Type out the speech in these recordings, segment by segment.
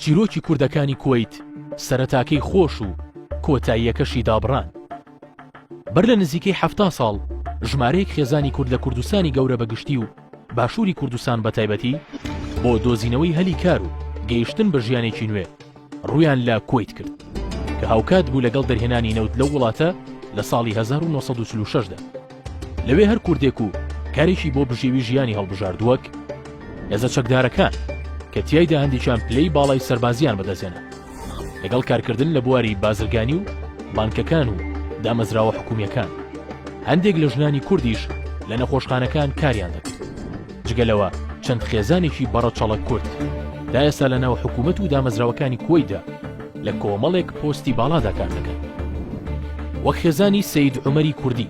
چیرۆکی کوردەکانی کوەیت سەرەتاکەی خۆش و کۆتاییەکەشی دابڕان. بەر لە نزیکەی 70 ساڵ ژمارەیەک خێزانی کورد لە کوردستانی گەورە بە گشتی و باشووری کوردستان بە تایبەتی بۆ دۆزینەوەی هەلی کار و گەیشتن بە ژیانێکی نوێ ڕوویان لە کوەیت کرد کە هاوکات بوو لەگەڵ دەرهێنانی نەوت لەو وڵاتە لە ساڵی 1946 دا. لەوێ هەر کوردێک و کارێکی بۆ بژێوی ژیانی هەڵبژارد وەک هێزە چەکدارەکان کە تیایدا هەندێکیان پلەی باڵای سەربازیان بەدەستهێنا لەگەڵ کارکردن لە بواری بازرگانی و بانکەکان و دامەزراوە حکومییەکان. هەندێک لە ژنانی کوردیش لە نەخۆشخانەکان کاریان دەکرد. جگە لەوە چەند خێزانێکی بەڕەچەڵەک کورد تا ئێستا لە ناو حکوومەت و دامەزراوەکانی کوەیتدا لە کۆمەڵێک پۆستی باڵادا کار دەکەن. وەک خێزانی سەید عومەری کوردی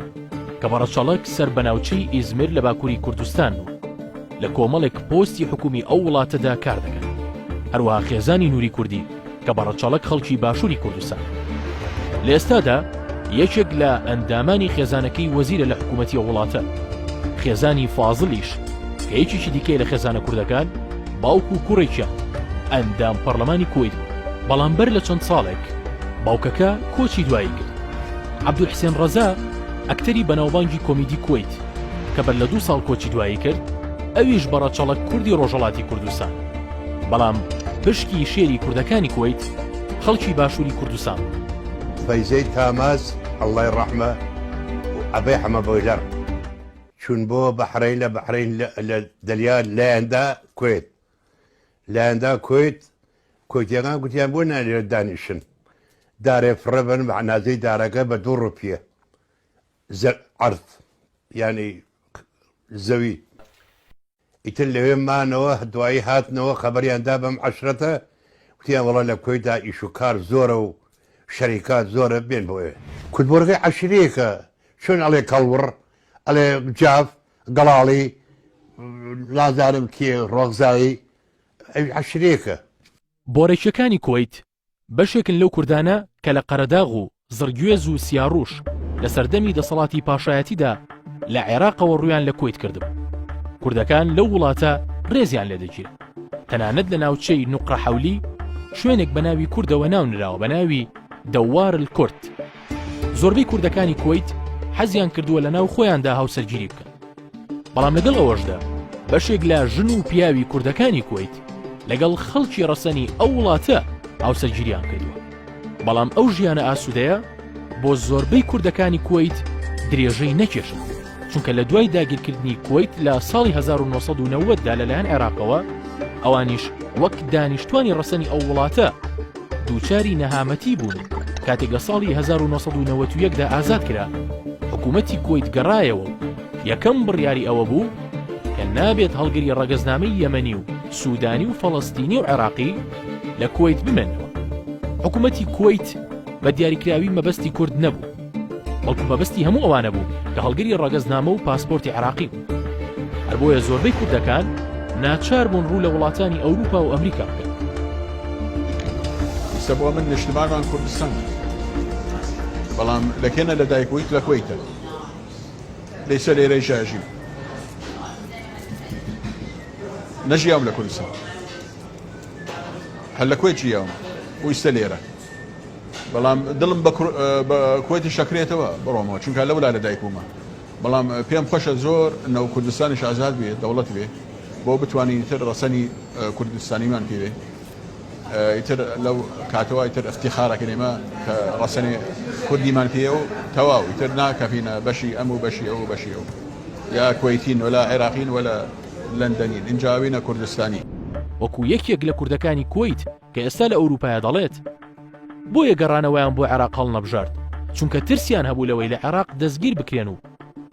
کە بەڕەچەڵەک سەر بە ناوچەی ئیزمیر لە باکووری کوردستان و لە کۆمەڵێک پۆستی حکوومی ئەو وڵاتەدا کار دەکەن. هەروەها خێزانی نوری کوردی کە بە ڕەچەڵەک خەڵکی باشووری کوردستان. لە ئێستادا یەکێک لە ئەندامانی خێزانەکەی وەزیرە لە حکوومەتی ئەو وڵاتە. خێزانی فازڵیش کە یەکێکی دیکەیە لە خێزانە کوردەکان، باوک و کوڕێکیان ئەندام پەڕلەمانی کوەیت بوون. بەڵام بەر لە چەند ساڵێک باوکەکە کۆچی دوایی کرد. عەبدولحسێن ڕەزا ئەکتەری بەناوبانگی کۆمیدی کوەیت کە بەر لە دوو ساڵ کۆچی دوایی کرد، ئەویش بە ڕەچەڵەک کوردی ڕۆژهەڵاتی کوردستان بەڵام پشکی شێری کوردەکانی کوەیت خەڵکی باشووری کوردستان بوو. فەیزەی تاماز اللە ی ڕەحمە و عەبەی حەمە بۆیلەر چوون بۆ بەحرەین لە بەحرەین لە دەلیا لایاندا کوێت لایاندا کوێت کوێتیەکان گوتیان بۆ نالێرە دانیشن دارێ فڕێ بەن بە عەنازەی دارەکە بە دوو ڕوپیە زە عەرز یانی زەوی ئیتر لەوێ مانەوە دوایی هاتنەوە خەبەریان دا بەم عەشرەتە وتیان وەڵا لە کوەیتدا ئیش و کار زۆرە و شەریکات زۆرە بێن بۆ ئێ. کوردبۆرەکەی عەشیرەیەکە چۆن ئەڵێ کەڵوڕ ئەڵێ جاف گەڵاڵی نازانم کێ ڕۆخزایی ئەوی عەشیرەیەکە. بۆرەکیەکانی کوەیت بەشێکن لەو کوردانە کە لە قەرەداغ و زڕگوێز و سیاڕوش لە سەردەمی دەسەڵاتی پاشایەتیدا لە عێراقەوە ڕوویان لە کوەیت کردبوو. کوردەکان لەو وڵاتە ڕێزیان لێدەگیرا. تەنانەت لە ناوچەی نوقرە حەولی شوێنێک بە ناوی کوردەوە ناونراوە بە ناوی دەوار الکورد. زۆربەی کوردەکانی کوەیت حەزیان کردووە لە ناو خۆیاندا هاوسەرگیری بکەن. بەڵام لەگەڵ ئەوەشدا بەشێک لە ژن و پیاوی کوردەکانی کوەیت لەگەڵ خەڵکی ڕەسەنی ئەو وڵاتە هاوسەرگیریان کردووە. بەڵام ئەو ژیانە ئاسوودەیە بۆ زۆربەی کوردەکانی کوەیت درێژەی نەکێشا، چونکە لە دوای داگیرکردنی کوەیت لە ساڵی 1990 دا لەلایەن عێراقەوە، ئەوانیش وەک دانیشتوانی ڕەسەنی ئەو وڵاتە دووچاری نەهامەتی بوون و کاتێک لە ساڵی 1991 دا ئازاد کرا، حکوومەتی کوەیت گەڕایەوە و یەکەم بڕیاری ئەوە بوو کە نابێت هەڵگری ڕەگەزنامەی یەمەنی و سودانی و فەڵەستینی و عێراقی لە کوەیت بمێنەوە. حکوومەتی کوەیت بە دیاریکراوی مەبەستی کورد نەبوو، بەڵکو مەبەستی هەموو ئەوانە بوو کە هەڵگری ڕەگەزنامە و پاسپۆرتی عێراقی بوون. هەر بۆیە زۆربەی کوردەکان ناچار بوون ڕوو لە وڵاتانی ئەوروپا و ئەمریکا بکەن. ئیستا بۆ من نیشتمانمان کوردستانە، بەڵام لە کێنە لەدایک بوویت؟ لە کوەیتە. لەیسە لێرەیش ئەژیم. نەژیاوم لە کوردستان. هەر لە کوێت ژیاوم و ئیستە لێرە. بەڵام دڵم بە کوێتیش ئەکرێتەوە بڕۆمەوە چونکە لەولا لەدایک بوومە. بەڵام پێم خۆشە زۆر نەو کوردستانیش ئازاد بێ دەوڵەت بێ بۆ بتوانین ئیتر ڕەسەنی کوردستانیمان پێ بێ ئیتر لەو کاتەوە ئیتر ئفتیخارەکەین ئێمە کە ڕەسەنی کوردیمان پێیە و تەواو ئیتر ناکەفینە بەشی ئەم و بەشی ئەو و بەشی ئەو یا کوەیتین ولا عێراقین ولا لەندەنین ئینجا ئەوینە کوردستانی. وەکو یەکێک لە کوردەکانی کوەیت کە ئێستا لە ئەوروپایە دەڵێت، بۆیە گەڕانەوەیان بۆ عێراق هەڵنەبژارد، چونکە ترسیان هەبوو لەوەی لە عێراق دەستگیر بکرێن و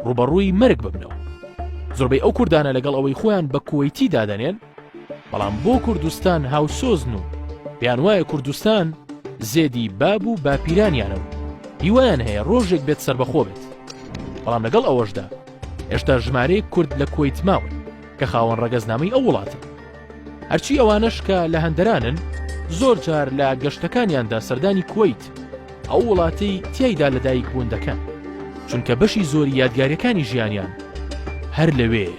ڕووبەڕووی مەرگ ببنەوە. زۆربەی ئەو کوردانە لەگەڵ ئەوەی خۆیان بە کوەیتی دادەنێن، بەڵام بۆ کوردستان هاوسۆزن و پێیان وایە کوردستان زێدی باب و باپیرانیانە و هیوایان هەیە ڕۆژێک بێت سەربەخۆ بێت. بەڵام لەگەڵ ئەوەشدا هێشتا ژمارەیەک کورد لە کوەیت ماون کە خاوەن ڕەگەزنامەی ئەو وڵاتەن. هەرچی ئەوانەش کە لە هەندەرانن زۆر جار لە گەشتەکانیاندا سەردانی کوەیت ئەو وڵاتەی تیایدا لەدایک بوون دەکەن چونکە بەشی زۆری یادگاریەکانی ژیانیان هەر لەوێیە.